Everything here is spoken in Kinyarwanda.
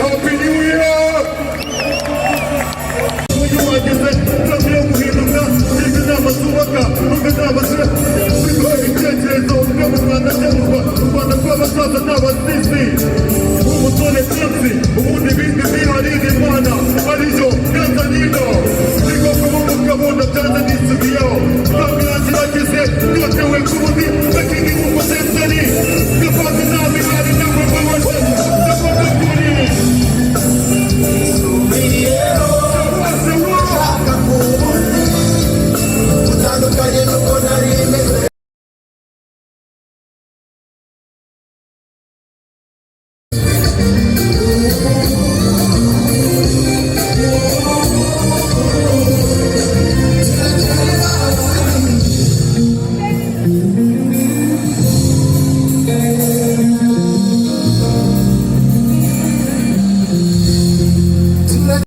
Happy New Year! Umujyi wageze ntabwo yo guhinduka, izi nama zubaka nubwo inama ziduha ibitekerezo byo mu Rwanda cyangwa u Rwanda rw'abasaza n'abasisi. Umusore byinshi ubundi bindi biharira Imana ariyo Tanzanino niko kuba umugabo ndabyanze nisubiyeho. Ntabwo yanjye irageze, nyotewe kubundi lakini nkuko senseri gafata inama ihari nawe wabashe ndavuga kuri Nshaka kuba undi utandukanye n'uko nari meze.